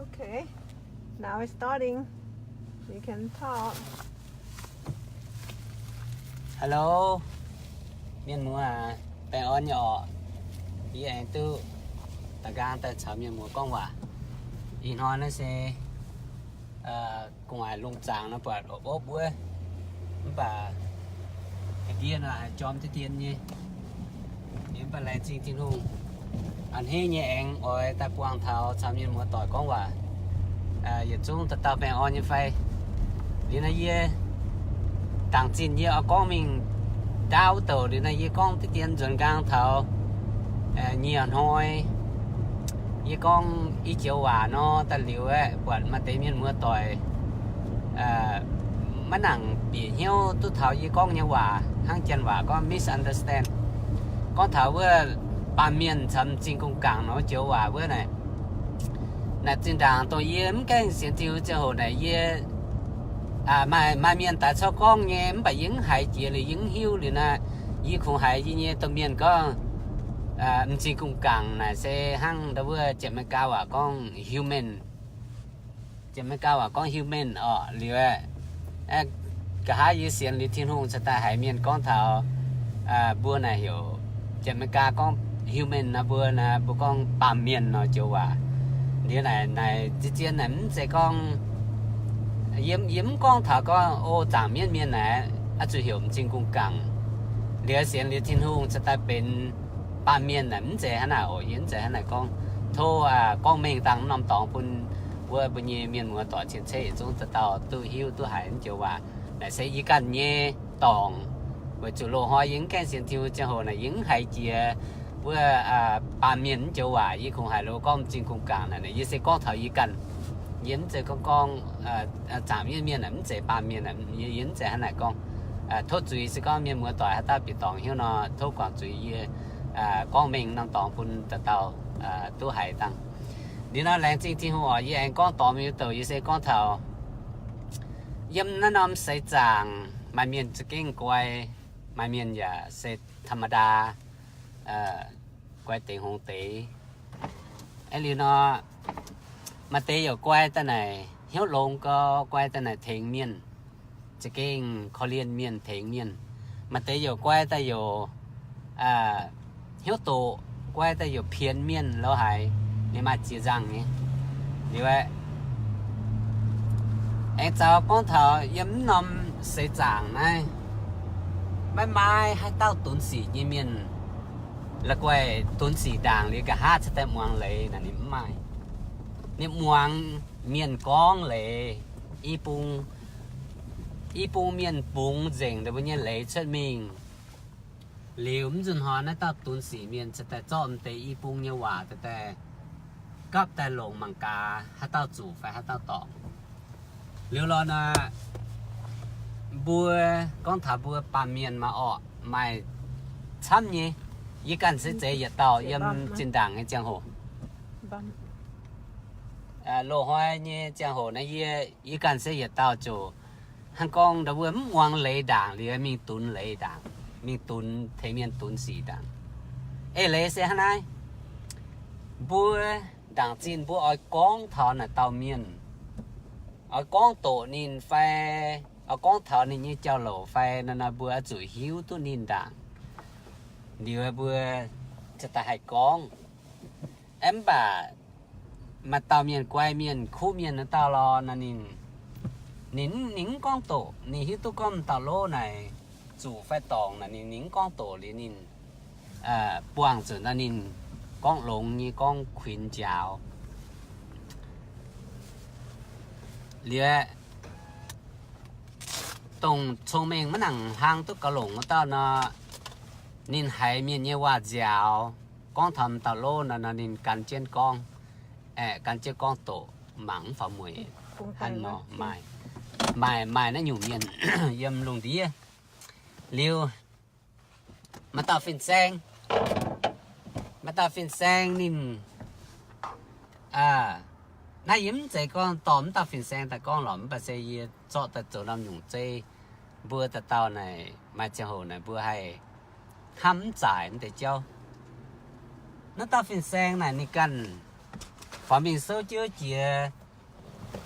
Okay, now it's starting. You can talk. Hello, mienh muoz, baengh orn nyei orqc. Yie aengx duqv da'nqaang daaih caux mienh muoz gorngv waac. Ih hnoi naaiv se gu'nguaaic lungh zaangc nor buatc opv-opv wuov, mv baac ndiev nor haiz jorm deix dien nyei. Mv baac laengz zingh Tin-Hungh, a'hneiv nyei aengx oix daaih buangh taux caux mienh muoz doic gorngv waac. Yietc zungv dauh dauh baengh orn nyei fai? Liuz naaiv yie dangc zinh yie oix gorngv mingh ndaauv wuov douc. Liuz naaiv yie gorngv deix dien nzuonx nqaang taux nyiec hnoi yie gorngv i joux waac nor, daaih liuz aeqv, buatc maaih deix mienh muoz doic maiv nangc bieqc hnyouv duqv taux yie gorngv nyei waac, hnangv janx waac gorngv misunderstand. Gorngv taux wuov baamh mienh caux m'zing gong-gaangc nor joux waac wuov naaic. Naaic zinh ndaangc dongh yie mv gaengh sienx Tin-Hungh ziangh hoc naaic yie maaih, maaih mienh daaih corc gorngv nyei, mv baac yie mv haiz jiex liuz yie mv hiuv liuz naaic, yie kungx haiz yie nyei domh mienh gorngv m'zing gong-gaangc naaic se hnangv ndau wuov Janx-Meigaa waac gorngv human. Janx-Meigaa waac gorngv human orqc. Liuz aeqv, nqa'haav yie sienx liuz Tin-Hungh cingx daaih haiz mienh gorngv taux mbuo naaic heuc, Janx-Meigaa gorngv human nor, mbuo naaic mbuo gorngv baamh mienh nor joux waac. Liuz naaic, naaic zien-zien naaic mv zeiz gorngv, yie, yie mv gorngv taux gorngv o zaangc mienv mienh naaic oix zuqc heuc m'zing gong-gaangc. Liuz sienx liuz Tin-Hungh cingx daaih benx baamh mienh naaic mv zeiz hnangv naaic oc. Yie mv zeiz hnangv naaic gorngv. Tov gorngv mengh dangh norm dorngx bun wuov mbuo nyei mienh muoz doic cien-ceqv yietc zungv dauh dauh duqv hiuv duqv haiz naaiv joux waac. Naaic se yie ganh nyei dorngc, weic zuqc loz-hnoi yie mv gaengh sienx Tin-Hungh ziangh hoc naaic yie mv haiz jiex wuov baamh mienh naaiv joux waac. Yie kungx haiz lo gorngv m'zing gong-gaangc naaic, naaic yie se gorngv taux yie ganh. Yie mv zeiz gorngv, gorngv zaangc mienv mienh naaic mv zeiz baamh mienh, yie mv zeiz hnangv naaic gorngv. Tov zuiz se gorngv mienh muoz doic haaix dauh bieqc dorngc hnyouv nor, tov guangc zuiz yie gorngv mengh norm dorngx bun dauh dauh duqv haiz dangh. Liuz nor laengz zingh Tin-Hungh oc. Yie aengx gorngv dorngx mingh wuov douc, yie se gorngv taux yiem naaiv norm seix zaangc maaih mienh za'gengh guai, maaih mienh yaac se ธรรมดา, guai deix hngongx deix. Aeqv, liuz nor, maaih deix youc guai daaih naaic hnyouv longx gau, guai daaih naaic tengx mienh, za'gengh korv-lienh mienh, tengx mienh. Maaih deix youc guai daaih youc hnyouv doqc, guai daaih youc pienx mienh lo haaix, ninh maaih ziex nzangc nyei. Liuz aeqv, aengx zaux gorngv taux yiem mv norm seix zaangc naaiv, maiv maaih haaix dauh dunx sic nyei mienh la'guaih dunx sic ndaangc liuz nqa'haav cingx daaih muangx leiz naaic, ninh mv maaih. Ninh muangx mienh gorngv leiz, i bung, i bung mienh bungx nzengc ninh mbuo nyei leiz cuotv mingh. Liuz mv nzunc hnoi naaiv dauh dunx sic mienh cingx daaih zorqv m'deix i bung nyei waac daaih, daaih gapv daaih longc mangc gaax haaix dauh zuqc fai haaix dauh dorngc. Liuz lorqc naaic, mbuo gorngv taux mbuo baamh mienh maaih orqc, maaih camv nyei. Yie ganh se zeiz yietc dauh yiem zinh ndaangc nyei ziangh hoc, loz-hnoi nyei ziangh hoc naaiv, yie, yie ganh se yietc dauh ziouc hnangv gorngv ndau wuov mv muangx leiz ndaangc liuz mingh dunx leiz ndaangc, mingh dunx, tengx mienh dunx sic ndaangc. Eix leiz se hnangv naaiv, mbuo ndaangc zinh mbuo oix gorngv taux naaic dauh mienh, oix gorngv doqc ninh fai oix gorngv taux ninh nyei jauv-louc fai nor, nor mbuo oix zuqc hiuv duqv ninh ndaangc, liuz mbuo cingx daaih haih gorngv. Aeqv, mv baac maaih dauh mienh guai mienh, kuv mienh naaiv dauh lorqc, ninh, ninh, ninh mv gorngv doqc. Ninh hiuv duqv gorngv m'dauh lov naaic zuqc fai dorngc naaic, ninh, ninh mv gorngv doqc liuz ninh buangh zuqc nor ninh gorngv longx nyei, gorngv kuinx njaaux. Liuz aeqv, dongh cong-mengh maiv nangc hlang duqv gaux longc wuov dauh nor, ninh haiz mienh nyei waac nziaaux, gorngv taux m'dauh lov nor, nor ninh gan jienv gorngv, aeqv, gan jienv gorngv doqc, mangc mv faaux mueic. Hnangv nor maaih, maaih, maaih naaiv nyungc mienh yiem lungh ndiev. Liuz maaih dauh fin-saeng, maaih dauh fin-saeng ninh, naaiv yie mv zeiz gorngv dorh mv dauh fin-saeng daaih gorngv lorqc, mv baac se yie zorqv daaih zoux norm nyungc zeiv. Mbuo dauh dauh naaic maaih ziangh hoc naaic mbuo haih hnamv mv zaic mv deix jauv. Naaiv dauh fin-saeng naaic ninh ganh Lorz mingh souv jienv jiex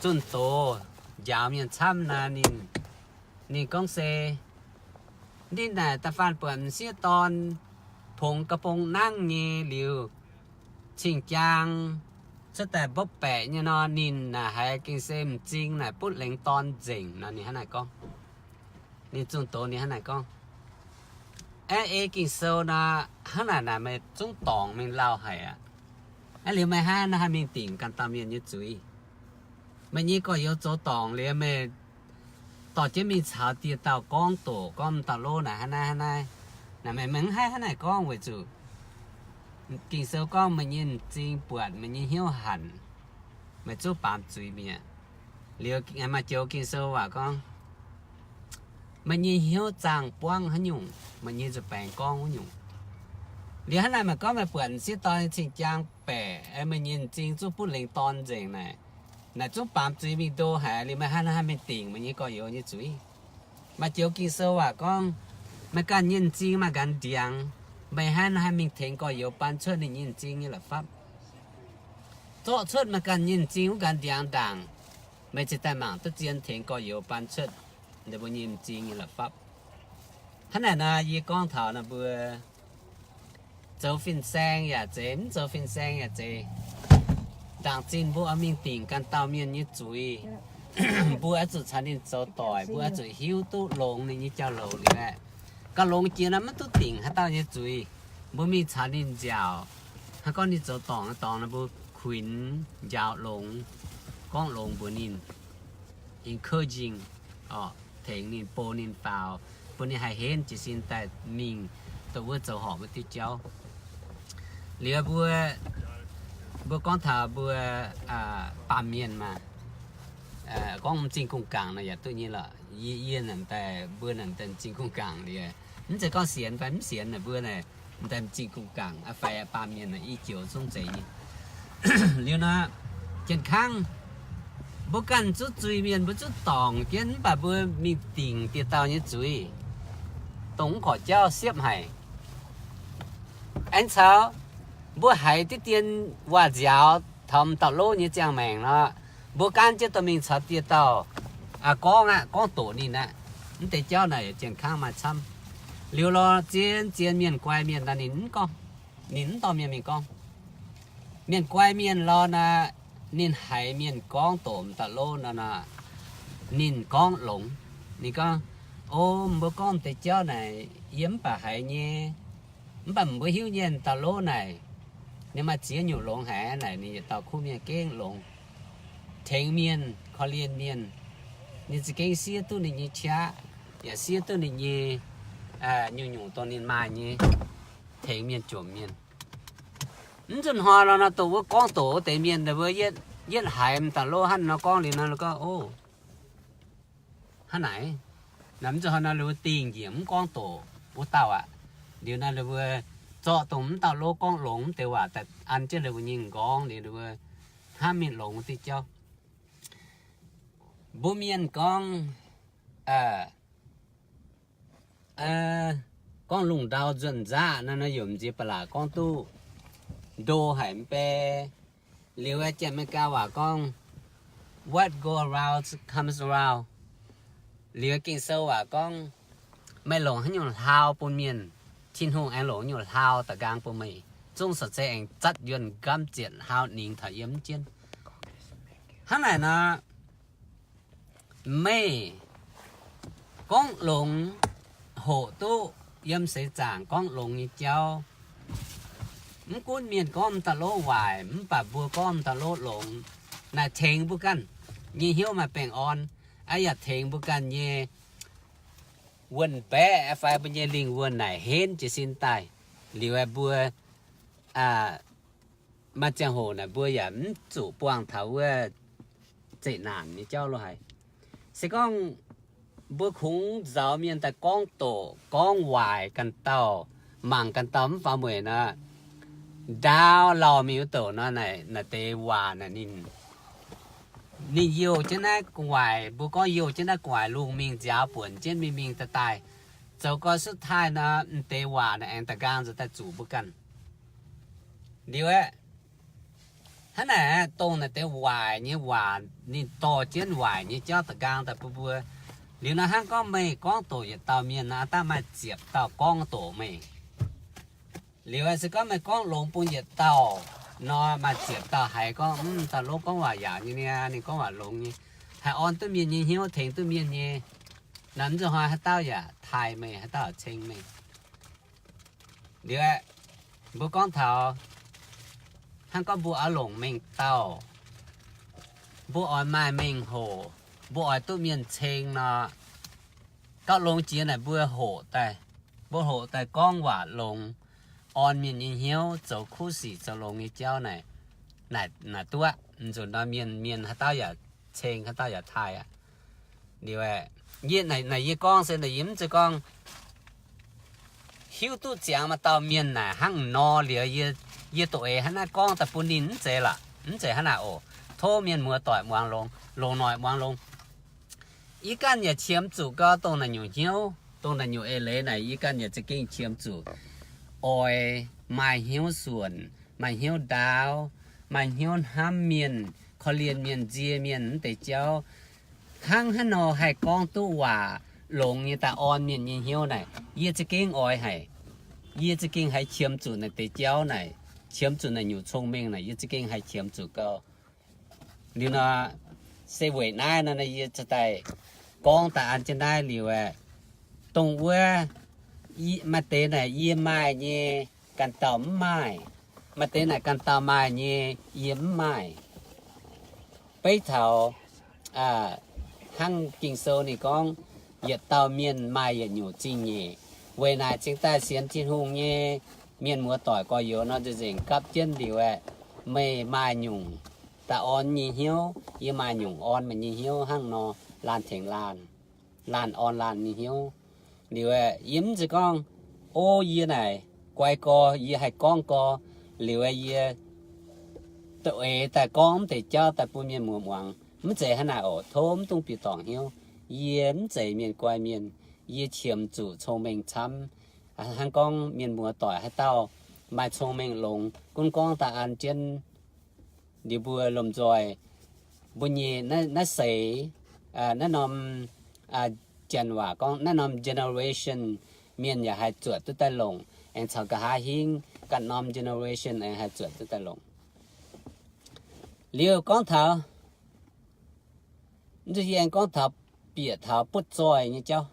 zunh doz njaaux mienh camv naaic, ninh, ninh gorngv se, ninh naaic da'faanh buatc m'sieqv dorn pongx ga'bong nangv nyei liuz, cing-jaang cuotv daaih mbopv baeqc nyei nor, ninh naaic haiz gengh se m'zing naaic butv lengx dorn nzengc nor, ninh hnangv naaic gorngv. Ninh zunh doz ninh hnangv naaic gorngv, Aeqv, ei Ging-Sou nor, hnangv naaic naaic meih zungv dorngc mingh lauh haic aqv. Aeqv, liuz meih hnangv naaiv haih mingh dingc ganh dauh mienh nyei zuiz? Meih nyei gorx-youz zoux dorngc liuz, meih dorh jienv mingh caux dieh dauh gorngv doqc gorngv m'dauh lov naaic hnangv naaiv hnangv naaiv. Naaic meih, meih mv haih hnangv naaic gorngv weic zuqc Ging-Sou gorngv meih nyei m'zing buatc, meih nyei hnyouv hanc, meih zungv baamz zuiz mi'aqv. Liuz maaih joux Ging-Sou waac gorngv, meih nyei hnyouv zaangh buangv haaix nyungc, meih nyei nzuih baengx gorngv wuov nyungc. Liuz hnangv naaic maaih gorngv meih buatc m'sieqv dorn nyei cing-jaang baeqc, meih nyei m'zing zungv butv lengx dorn nzengc naaic, naaic zungv baamz zuiz mingh ndo haic. Liuz meih hnangv naaiv haih mingh dingc meih nyei gorx-youz nyei zuiz? Maaih joux Ging-Sou waac gorngv, meih ganh nyei m'zing maaih nqanx ndiangx, meih hnangv naaiv haih mingh tengx gorx-youz baan cuotv ninh nyei m'zing nyei la'fapv? Zorqv cuotv meih ganh nyei m'zing wuov nqanx ndiangx ndaangc, meih cingx daaih mangc duqv zien tengx gorx-youz baan cuotv ninh mbuo nyei m'zing nyei la'fapv. Hnangv naaic nor, yie gorngv taux ninh mbuo zoux fin-saeng yaac zeiz, mv zoux fin-saeng yaac zeiz, ndaangc zinh mbuo oix mingh dingc ganh dauh mienh nyei zuiz, mbuo oix zuqc caux ninh zoux doic, mbuo oix zuqc hiuv duqv longx ninh nyei jauv-louc liuz aeqv, gauh longx jiex nor maiv duqv dingc haaix dauh nyei zuiz. Mbuo mingh caux ninh nziaauc, hnangv gorngv ninh zoux dorngc dorngc nor, mbuo kuinx njaaux longx, gorngv longx mbuox ninh, encouraging, tengx ninh, bou ninh faaux, bun ninh haih henv jiez sin daaih mingh dongh wuov zoux horpc wuov diuh jauv. Liuz mbuo, mbuo gorngv taux mbuo baamh mienh maah, gorngv m'zing gong-gaangc naaic yaac duqv nyei lorqc. Yie, yie naaic daaih, mbuo naaic daaih m'zing gong-gaangc liuz, mv zeiz gorngv sienx fai mv sienx naaic, mbuo naaic daaih m'zing gong-gaangc fai baamh mienh naaic i joux zungv zeiz nyei. Liuz nor, jien kangv mbuo ganh zuqc zuiz-mienh, mbuo zuqc dorngc jienv, mv baac mbuo mingh dingc dieh dauh nyei zuiz, dongh mv korc jauv siepv haic. Aengx caux mbuo haiz diqv dien waac-nziaaux taux m'dauh lov nyei ziangh maengc nor, mbuo gaanv jienv dorh mingh caux dieh dauh gorngv aqv, gorngv doqc ninh aqv. Mv deix jauv naaic jien kangv maaih camv. Liuz lorz zien zien mienh guai mienh nor, ninh mv gorngv, ninh mv dorh mienh mingh gorngv. Mienh guai mienh lorz naaic, ninh haiz mienh gorngv doqc m'dauh lov nor, ninh gorngv longx. Ninh gorngv, O, mbuo gorngv deix jauv naaic yie mv baac haiz nyei, mv baac mbuo hiuv nyei m'dauh lov naaic, ninh maaih ziex nyungc longx haic naaic, ninh yietc dauh kuv mienh gengh longx, tengx mienh, korv-lienh mienh. Ninh za'gengh siev duqv ninh nyei qaqv, yaac siev duqv ninh nyei nyungc-nyungc dongh ninh maaih nyei, tengx mienh jomc mienh. Mv nzunc hnoi nor, dongh wuov gorngv doqc wuov deix mienh, mbuo yietv haiz m'dauh lov hnangv nor gorngv liuz nor, gorngv, O, hnangv naaic. Naaic mv nzunc hnoi nor, ninh mbuo dingh njiec mv gorngv doqc wuov dauh aqv. Liuz nor ninh mbuo zorqv dongh m'dauh lov gorngv longx wuov deix waac daaih an jienv ninh mbuo nyei m'nqorngv liuz, ninh mbuo hnamv mingh longx wuov diuh jauv. Mbuo mienh gorngv, gorngv lungh ndau nzuonx nzaqv nor, nor yaac m'nziex ba'laqc gorngv duqv ndo haic mv bei. Liuz aeqv, Janx-Meigaa waac gorngv, What go around comes around. Liuz Ging-Sou waac gorngv, meih longc haaix nyungc hlaau bun mienh, Tin-Hungh aengx longc haaix nyungc hlaau da'nqaang bun meih. Zungv sortv se aengx zatv yuonh nqamv zietc hlaau ningx taux yiem jienv. Hnangv naaic nor, meih gorngv longx hoqc duqv yiem seix zaangc gorngv longx nyei jauv. Mv gunv mienh gorngv m'dauh lov waaic, mv baac mbuo gorngv m'dauh lov longx, naaic tengx mbuo ganh nyei hnyouv maaih baengh orn, aa, yaac tengx mbuo ganh nyei wuonh baeqv fai mbuo nyei lingh wuonh naaic henv jiez sin daaih. Liuz aeqv, mbuo maaih ziangh hoc naaic mbuo yaac mv zuqc buangh taux wuov zeqc naanc nyei jauv lo haic. Se gorngv mbuo kungx nzaaux mienh daaih gorngv doqc, gorngv waaic ganh dauh, mangc ganh dauh mv faaux mueic nor, ndaauv lauh mingh wuov douc nor, naaic, naaic deix waac naaic ninh, ninh youh jienv naaiv gu'nguaaic, mbuo gorngv youh jienv naaiv gu'nguaaic lungh mingh nziaaux buonc jienv mingh mingh daaih daaih. Zoux gau สุดท้าย nor, m'deix waac naaic aengx da'nqaang nzuonx daaih zuqc mbuo ganh. Liuz aeqv, Hnangv naaic, dongh naaic deix waaic nyei waac ninh dorh jienv waaic nyei jauv da'nqaang daaih bun mbuo. Liuz nor hnangv gorngv meih gorngv doqc yietc dauh mienh nor, daav maaih ziepc dauh gorngv doqc meih. Liuz se gorngv meih gorngv longx bun yietc dauh nor, maaih ziepc dauh haiz gorngv, mv, dauh lov gorngv waac yaauc nyei niaa, ninh gorngv waac longx nyei, haih orn duqv mienh nyei hnyouv, tengx duqv mienh nyei. Naaiv nzunc hnoi haaix dauh yaac taaih meih, haaix dauh yaac ceng meih. Liuz aeqv, mbuo gorngv taux hnangv gorngv mbuo oix longc mengh dauh, mbuo oix maaih mengh hoc, mbuo oix duqv mienh ceng nor, gauh longx jiex naaic mbuo hoqc daaih, mbuo hoqc daaih gorngv waac longx, orn mienh nyei hnyouv, zoux kuv sic zoux longx nyei jauv naaic, naaic duqv aqv. Nzunc nor mienh, mienh haaix dauh yaac ceng, haaix dauh yaac taaih aqv. Liuz, naaic yie gorngv se naaic yie mv zeiz gorngv hiuv duqv ziangx maaih dauh mienh naaic hnangv nor liuz, yie doqc eix hnangv naaiv gorngv daaih bun ninh, mv zeiz lorqc, mv zeiz hnangv naaic oc. Tov mienh muoz-doic muangx longx, longc noic muangx longx. Yie ganh yaac qiemx zuqc gau dongh naaic nyungc hnyouv, dongh naaic nyungc eix leiz naaic, yie ganh yaac za'gengh qiemx zuqc oix maaih hnyouv suonc, maaih hnyouv ndaauv, maaih hnyouv hnamv mienh, korv-lienh mienh, nzie mienh mv deix jauv. Hnangv haaix nor haih gorngv duqv waac longx nyei daaih orn mienh nyei hnyouv naaic, yie za'gengh oix haic. Yie za'gengh haih qiemx zuqc naaic deix jauv naaic, qiemx zuqc naaic nyungc cong-mengh naaic, yie za'gengh haih qiemx zuqc gau. Liuz nor, se weic naaiv nor yie cingx daaih gorngv daaih an jienv naaiv liuz aeqv, dongh wuov, maaih deix naaic yie maaih nyei, ganh dauh mv maaih. Maaih deix naaic ganh dauh maaih nyei, yie mv maaih. Beiv taux hnangv Ging-Sou ninh gorngv, yietc dauh mienh maaih yietc nyungc zingh nyeic. Weic naaic cingx daaih sienx Tin-Hungh nyei mienh muoz-doic gorx-youz nor nzengc gapv jienv liuz aeqv, meih maaih nyungc daaih orn nyei hnyouv, yie maaih nyungc orn meih nyei hnyouv hnangv nor, laanh tengx laanh, laanh orn laanh nyei hnyouv. Liuz aeqv, yie mv zeiz gorngv, o, yie naaic guai gorx, yie haih gorngv gorx, liuz aeqv, yie doqc eix daaih gorngv mv deix jauv daaih bun mienh muoz muangx. Mv zeiz hnangv naaic oc. Tov mv dungx bieqc dorngc hnyouv. Yie mv zeiz mienh guai mienh. Yie qiemx zuqc cong-mengh camv. Hnangv gorngv mienh muoz-doic haaix dauh maaih cong-mengh longx, gunv gorngv daaih an jienv liuz mbuo lomh nzoih mbuo nyei naaiv seix, naaiv norm, janx waac gorngv naaiv norm generation mienh yaac haih zuotc duqv daaih longc, aengx caux nqa'haav hingv ganh norm generation aengx haih zuotc duqv daaih longc. Liuz gorngv taux, mv zeiz yie aengx gorngv taux bieqc taux butv zoih nyei jauv.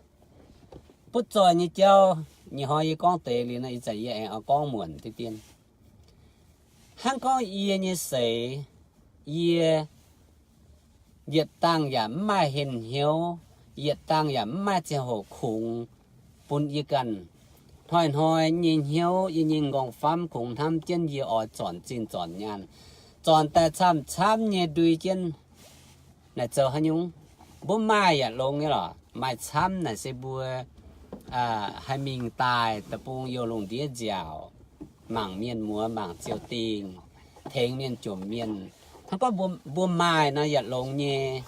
Butv zoih nyei jauv, nyei hnoi yie gorngv deix liuz nor, ih zanc yie aengx oix gorngv muonc deix dien. Hnangv gorngv yie nyei seix, yie yietc dangh yaac mv maaih henh hnyouv, yietc dangh yaac mv maaih ziangh hoc kungx bun yie ganh. Hnoi-hnoi nyei hnyouv, yie nyei nqorngv-famv kungx hnamv jienv yie oix zornc zinh zornc nyaanh, zornc daaih camv-camv nyei ndui jienv. Naaic zoux haaix nyungc? Mbuo maaih yaac longx nyei lorqc. Maaih camv naaic se mbuo haih mingh daaih deic-bung youh lungh ndiev nziaauc, mangc mienh muoz mangc ziou dingh, tengx mienh jomc mienh. Hnangv gorngv mbuo maaih nor yaac longx nyei.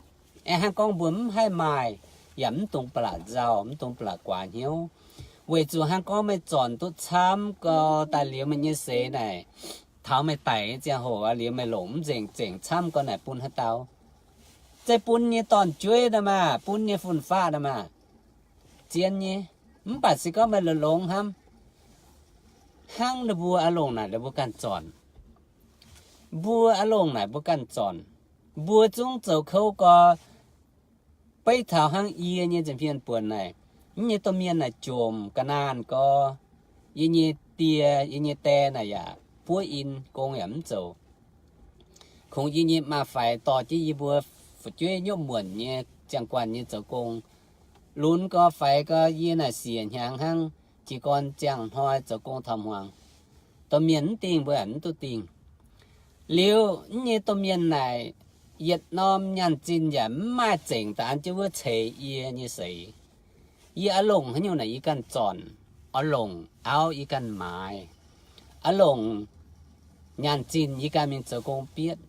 Aeqv, hnangv gorngv mbuo mv haih maaih, yaac mv dungx ba'laqc nzauh, mv dungx ba'laqc guaax hnyouv. Weic zuqc hnangv gorngv meih zornc duqv camv gau daaih liuz meih nyei seix naaic, taux meih daic nyei ziangh hoc liuz meih longc mv nzengc zengc camv gau naaic bun haaix dauh? Zeiz bun nyei dorn-jueiv nor maah, bun nyei fun-faqv nor maah. Zien nyei. Mv baac se gorngv meih longx-longx hnamv, hnangv ninh mbuo aqv longc naaic ninh mbuo ganh zornc. Mbuo aqv longc naaic mbuo ganh zornc. Mbuo zungv zoux kouv gau. Beiv taux hnangv yie nyei nza'hmien buonc naaic, yie nyei domh mienh naaic jomc ga'naanh gau, yie nyei die, yie nyei die naaic yaac buov in, gong yaac mv zoux. Kungx yie nyei maa-faix dorh jienv yie mbuo fu'jueiv nyopv muonc nyei ziangh guanh nyei zoux gong. Lunx gau faix gau yie naaic siec hnyangx hnangv, jiez gorn ziangh hnoi zoux gong taux hmuangx. Domh mienh mv dingh mbuo yaac mv duqv dingh. Liuz yie nyei domh mienh naaic yietc norm nyaanh zinh yaac mv maaih zengc daaih an jienv wuov ceix yie nyei seix. Yie aqv longc haaix nyungc naaic yie ganh zornc, oix longc auv yie ganh maaiz, aqv longc nyaanh zinh yie ganh mingh zoux gong bietv,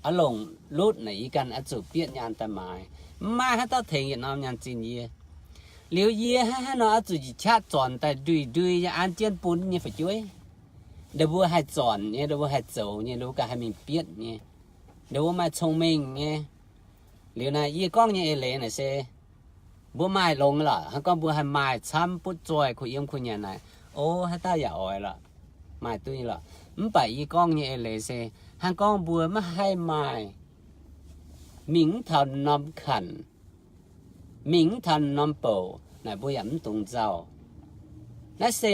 aqv longc lutv naaic yie ganh oix zuqc bietv nyaanh daaih maaiz. Mv maaih haaix dauh tengx yietc norm nyaanh zinh yie. Liuz yie hnangv haaix nor oix zuqc njiec qaqv zornc daaih ndui-ndui nyei an jienv bun nyei fu'jueiv. Ninh mbuo haih zornc nyei, ninh mbuo haih zoux nyei, ninh mbuo ganh haih mingh bietv nyei, ninh mbuo maaih cong-mengh nyei. Liuz naaiv yie gorngv nyei eix leiz naaic se mbuo maaih longx lorqc. Hnangv gorngv mbuo haih maaih camv butv zoih kuh yiem kuh nyanc naaic, o, haaix dauh yaac oix lorqc, maaih duqv nyei lorqc. Mv baac yie gorngv nyei eix leiz se hnangv gorngv mbuo maiv haih maaih, mingh mv taux norm kanh, mingh mv taux norm bouc naaic, mbuo yaac mv dungx nzauh. Naaiv se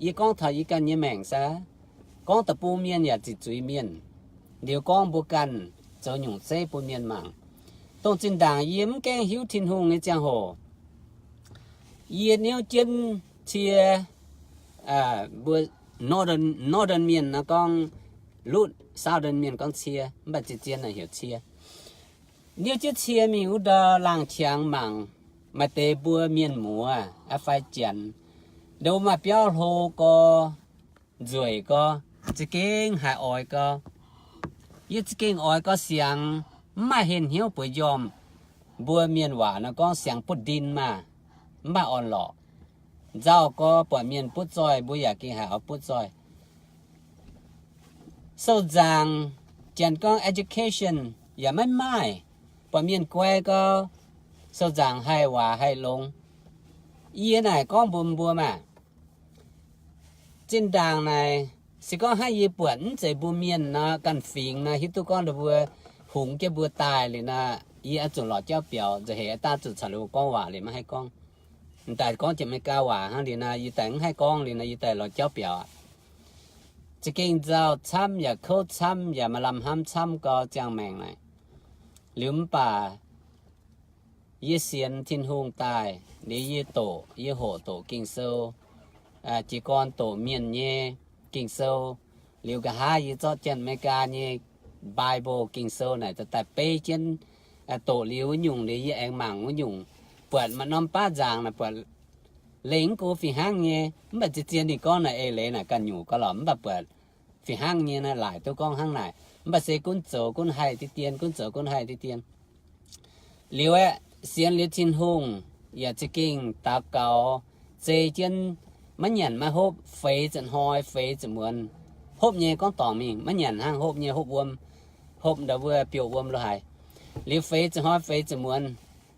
yie gorngv taux yie ganh nyei maengc saah. Gorngv da'bung mienh yaac ziqc zuiz mienh. Liuz gorngv mbuo ganh zoux nyungc zeiv bun mienh mangc. Dongh zinh ndaangc yie mv gaengh hiuv Tin-Hungh nyei ziangh hoc, yie niouv jienv cie, mbuo northern mienh nor gorngv lutv, southern mienh gorngv cie, mv baac zien-zien naaic heuc cie. Niouv jienv cie mingh wuov ndau laangh qangx mangc, maaih deix mbuo mienh muoz fai janx, ndau maaih biauv hlo gorx, nzueic gorx, za'gengh haiz oix gorx. Yie za'gengh oix gorx siangx, mv maaih henh hnyouv bueix njormh. Mbuo mienh waac nor gorngv siangx butv ndin maah, mv maaih orn-lorqc. Nzauh gorx buatc mienh butv zoih, mbuo yaac gengh haiz oix butv zoih. Sou nzaangc, janx gorngv education, yaac maiv maaih. Buatc mienh guai gorx, sou nzaangc haih waac haih longx. Yie naaic gorngv mbuox mbuo maah, zinh ndaangc naaic, se gorngv hnangv yie buatc mv zeiz mbuo mienh nor, ganh fingx nor, hiuv duqv gorngv ninh mbuo hungx jienv mbuo daaih liuz nor, yie oix zuqc lorz jauv biaux, nza'hec daav zuqc caux ninh mbuo gorngv waac liuz maiv haih gorngv. Daaih gorngv jiex America waac hnangv liuz nor, yie daaih mv haih gorngv liuz nor, yie daaih lorz jauv biaux aqv. Za'gengh nzauh camv yaac kouv camv yaac maaih lamh hnamv camv gau ziangh maengc naaic. Liuz mv baac yie sienx Tin-Hungh daaih, liuz yie doqc, yie hoqc doqc Ging-Sou, jiez gorn doqc mienh nyei Ging-Sou, liuz nqa'haav yie zorqv Janx-America nyei Bible Ging-Sou naaic daaih beiv jienv, doqc liuz wuov nyungc liuz yie aengx mangc wuov nyungc, buatc maaih norm baav nzaangc naaic buatc lengc mv go fih hnangv nyei, mv baac zien-zien ninh gorngv naaic eix leiz naaic ganh nyungc gau lorqc, mv baac buatc fih hnangv nyei naaic laaic duqv gorngv hnangv naaic, mv baac se gunv zoux gunv haih deix dien, gunv zoux gunv haih deix dien. Liuz aeqv, sienx liuz Tin-Hungh yaac za'gengh daux gaux zei jienv, maiv nyanc maiv hopv, feix ziepc hnoi feix ziepc muonz. Hopv nyei gorngv dorngc mingh, maiv nyanc hnangv, hopv nyei hopv wuom, hopv ndau wuov biouv wuom lo haaix. Liuz feix ziepc hnoi feix ziepc muonz,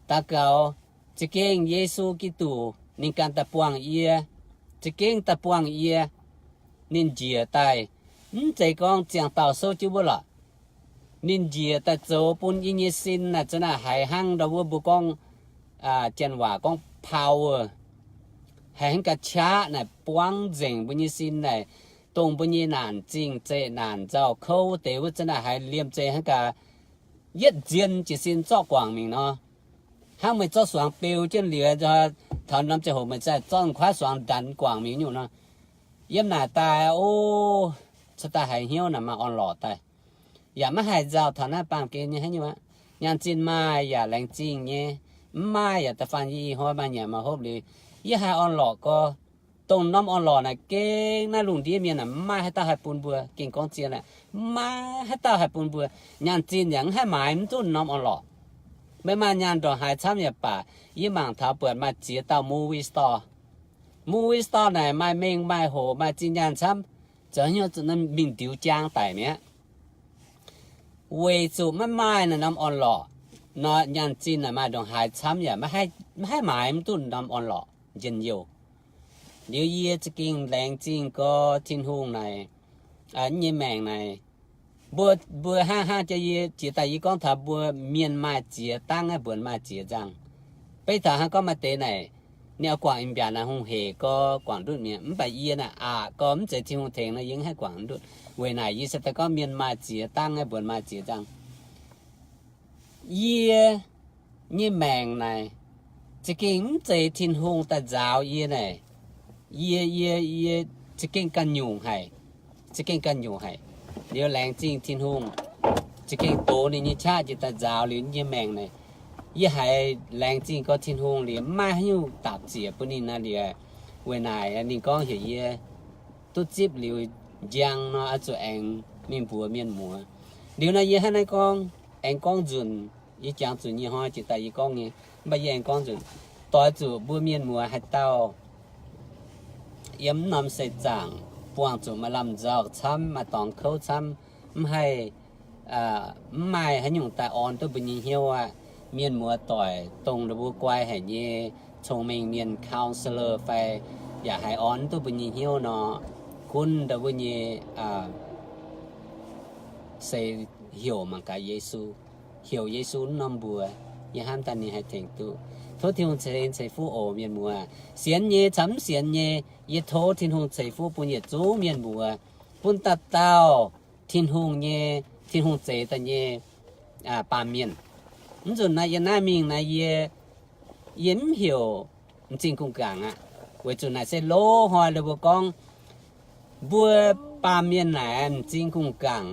daux gaux, za'gengh Yesu Giduc ninh ganh daaih buangh yie, za'gengh daaih buangh yie. Ninh njiec daaih, mv zeiz gorngv ziangh dauh souv jienv wuov lorqc. Ninh njiec daaih zoux bun yie nyei sin naaic za'naaic haiz hnangv ndau wuov mbuo gorngv, janx waac gorngv power, haiz hnangv ga'qaqv naaic buangv nzengc mbuo nyei sin naaic, dongh mbuo nyei naanc zingh zeqc naanc nzauh kouv wuov deix wuov za'naaic haiz liemh zeih hnangv gaax yietv nzien jiez sin zorqv guangc mingh nor. Hnangv meih zorqv suangx beu jienv liuz, taux norm ziangh hoc meih zai zorqv kuaaiv suangx ndanx guangc mingh nyungc nor. Yiem naaic daaih, o, cingx daaih haiz hnyouv naaic maaih orn-lorqc daaih. Yaac maiv haih nzauh taux naaiv baamh gen nyei haaix nyungc aqv. Nyaanh zinh maaih yaac laengz zingh nyei, mv maaih yaac da'faanh yie ih hnoi maaih nyanc maaih hopv liuz, yie haih orn-lorqc gorx. Dongh norm orn-lorqc naaic gengh naaiv lungh ndiev mienh naaic mv maaih haaix dauh haih bun mbuo. Gengh gorngv zien aeqv, mv maaih haaix dauh haih bun mbuo. Nyaanh zinh yaac mv haih maaiz mv duqv norm orn-lorqc. Meih maaih nyaanh ndongc haaix camv yaac baac, yie mangc taux buatc maaih ziex dauh movie star. Movie star naaic maaih mengh maaih hoc maaih zinh nyaanh camv, zoux haaix nyungc zuqc mingh ndiux jaang daic mi'aqv. Weic zuqc maiv maaih naaic norm orn-lorqc nor, nyaanh zinh naaic maaih ndongc haaix camv yaac maiv haih maaiz mv duqv norm orn-lorqc njien-youh. Liuz yie za'gengh laengz zingh gorx Tin-Hungh naaic, nyei maengc naaic, mbuo, mbuo hnangv, hnangv jiex yie, jiex daaih yie gorngv taux mbuo mienh maaih ziex dangv aeqv, mbuonx maaih ziex nzangh. Beiv taux hnangv gorngv maaih deix naaic, ninh oix guangc m'jangc naaic hungh hec gorx guangc ndutv mi'aqv. Mv baac yie naaic aqc gorx mv zeiz Tin-Hungh tengx nor, yie mv haih guangc ndutv. Weic naaic yie se daaih gorngv mienh maaih ziex dangv aeqv, mbuonx maaih ziex nzangh. Yie nyei maengc naaic za'gengh mv zeiz Tin-Hungh daaih nzaaux yie naaic. Yie, yie, yie za'gengh ganh nyungc haic, za'gengh ganh nyungc haic. Liuz laengz zingh Tin-Hungh, za'gengh doz ninh nyei qaqv jiex daaih nzaaux liuz nyei maengc naaic. Yie haiz laengz zingh gorx Tin-Hungh liuz mv maaih haaix nyungc daapc ziec bun ninh naaic liuz, weic naaic ninh gorngv heuc yie duqv zipv liuz njang nor, oix zuqc aengx mingh mbuox mienh muoz. Liuz nor yie hnangv naaiv gorngv, aengx gorngv nzunc, yie jangx zuqc nyei hnoi jiex daaih yie gorngv nyei, mv baac yie aengx gorngv nzunc, doix zuqc mbuo mienh muoz haaix dauh yiem mv norm seix zaangc, buangh zuqc maaih lamh nzauh camv, maaih dorngx kouv camv, mv haih, mv maaih haaix nyungc daaih orn duqv mbuo nyei hnyouv aqv. Mienh muoz doic, dongh ninh mbuo guai haic nyei cong-mengh mienh, counselor fai yaac haih orn duqv mbuo nyei hnyouv nor, gunv ndau wuov nyei se heuc mangc gaax Yesu, heuc Yesu wuov norm mbuox, yie hnamv daaih ninh haih tengx duqv. Tov Tin-Hungh ceix ceix fuqv oc mienh muoz. Sienx nyei caux mv sienx nyei, yie tov Tin-Hungh ceix fuqv bun yietc zungv mienh muoz, bun dauh dauh Tin-Hungh nyei, Tin-Hungh zeix daaih nyei baamh mienh. Mv nzunc naaiv yie naaiv mingh naaiv yie, yie mv heuc m'zing gong-gaangc aqv, weic zuqc naaic se loz-hnoi ninh mbuo gorngv mbuo baamh mienh naaic m'zing gong-gaangc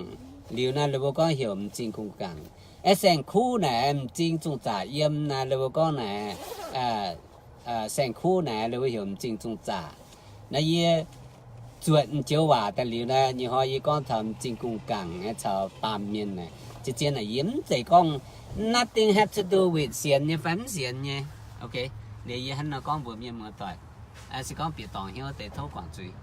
liuz naaiv, ninh mbuo gorngv heuc m'zing gong-gaangc. Aeqv, saeng-kuv naaic m'zing zungh zaqc yiem naaiv, ninh mbuo gorngv naaic, saeng-kuv naaic ninh mbuo heuc m'zing zungh zaqc. Naaiv yie zuotc m'joux waac daaih liuz naaiv, nyei hnoi yie gorngv taux m'zing gong-gaangc caux baamh mienh naaic, zien-zien naaic yie mv zeiz gorngv nothing have to do with sienx nyei fai mv sienx nyei. Ok, liuz yie hnangv nor gorngv mbuox mienh muoz doic, se gorngv bieqc dorngc hnyouv deix tov guangc zuiz.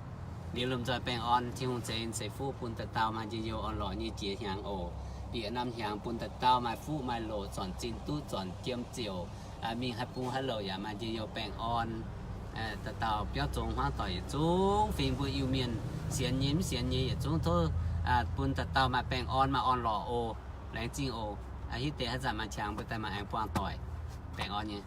Liuz lomh nzoih baengh orn, Tin-Hungh ceix ceix fuqv bun dauh dauh maaih njien-youh orn-lorqc nyei jiex hnyangx oc. Bieqc norm hnyangx bun dauh dauh maaih fuqv maaih loc, zornc zinh duqv, zornc jiem ziouc, mingh haaix bung haaix louc yaac maaih njien-youh baengh orn. Dauh dauh biauv zong hmuangv doic yietc zungv fingx mbuo Iu-Mienh, sienx nyei mv sienx nyei yietc zungv tov bun dauh dauh maaih baengh orn maaih orn-lorqc oc. Laengz zingh oc. Hitv deix haaix zanc maaih qangx mbuo daaih maaih aengx buangh doic. Baengh orn nyei.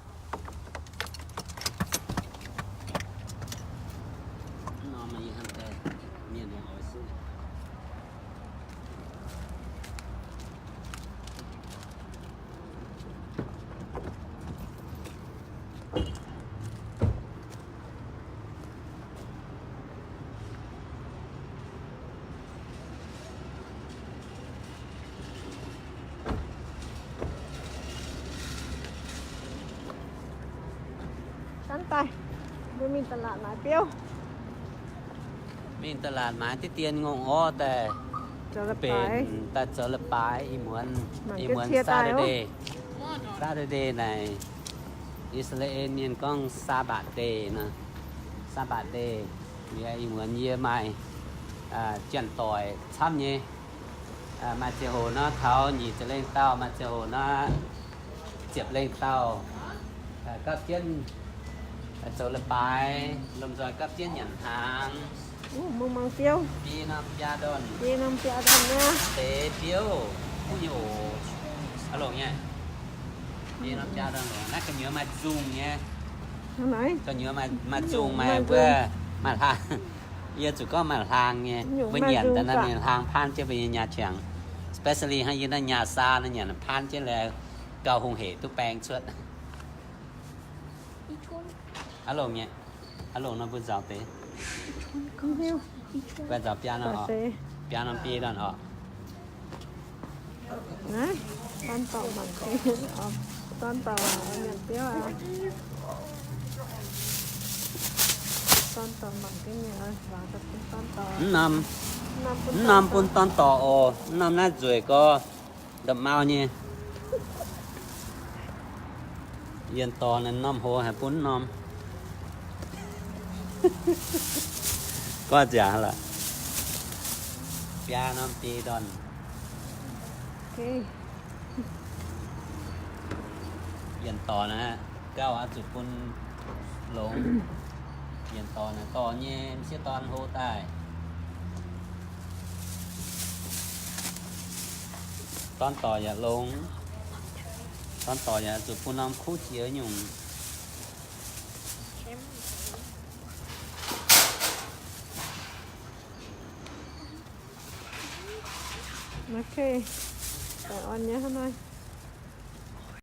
Mingh ตลาด maaiz biouv. Mingh ตลาด maaiz diqv dien ngongh orv daaih, benx daaih zoux leiz-baaix. Ih muonz, ih muonz Saturday, Saturday naaic, I^saa^laa^en Mienh gorngv Sabbath day nor, Sabbath day. Liuz ih muonz yie maaih janx-doic camv nyei, maaih ziangh hoc nor taux nyic ziepc lengh dauh, maaih ziangh hoc nor ziepc lengh dauh, gapv jienv zoux leiz-baaix, lomh nzoih gapv jienv nyanc hnaangx. Biei norm biaa ndorn, deix biouv, kuv nyei oc. Aa longc nyei. Biei norm biaa ndorn, naaiv gu'nyuoz maaih nzungh nyei. Gu'nyuoz maaih nzungh, maaih wuov, maaih hlang. Yie zuqc gorngv maaih hlang nyei. Mbuo nyanc daaih naaiv ninh hlang paanv jienv mbuo nyei nyaah qangx. Especially hnangv yie naaiv Nyaah Saa naaiv nyanc paanv jienv lorqc, gauh hungh hec duqv baeng cuotv. Aa longc nyei. Aa longc nor mbuo nzaaux deix. Mbuo nzaaux biaa norm oc. Biaa norm biei ndorn oc. Mv norm, mv norm bun dorn dorc oc. Mv norm naaiv nzueic gorx, ndopv-mau nyei. Yienh dorc naaiv norm hoz haih bun mv norm. Gorngv nziaauc lorqc. Biaa norm biei ndorn. Yienh dorc naaiv gauh oix zuqc bun longx. Yienh dorc naaiv dorh nyei m'sieqv dorn hlo daaih. Dorn dorc yaac longx. Dorn dorc yaac zuqc bun norm kuv jiex nyungc. Ok, baengh orn nyei hnangv nor.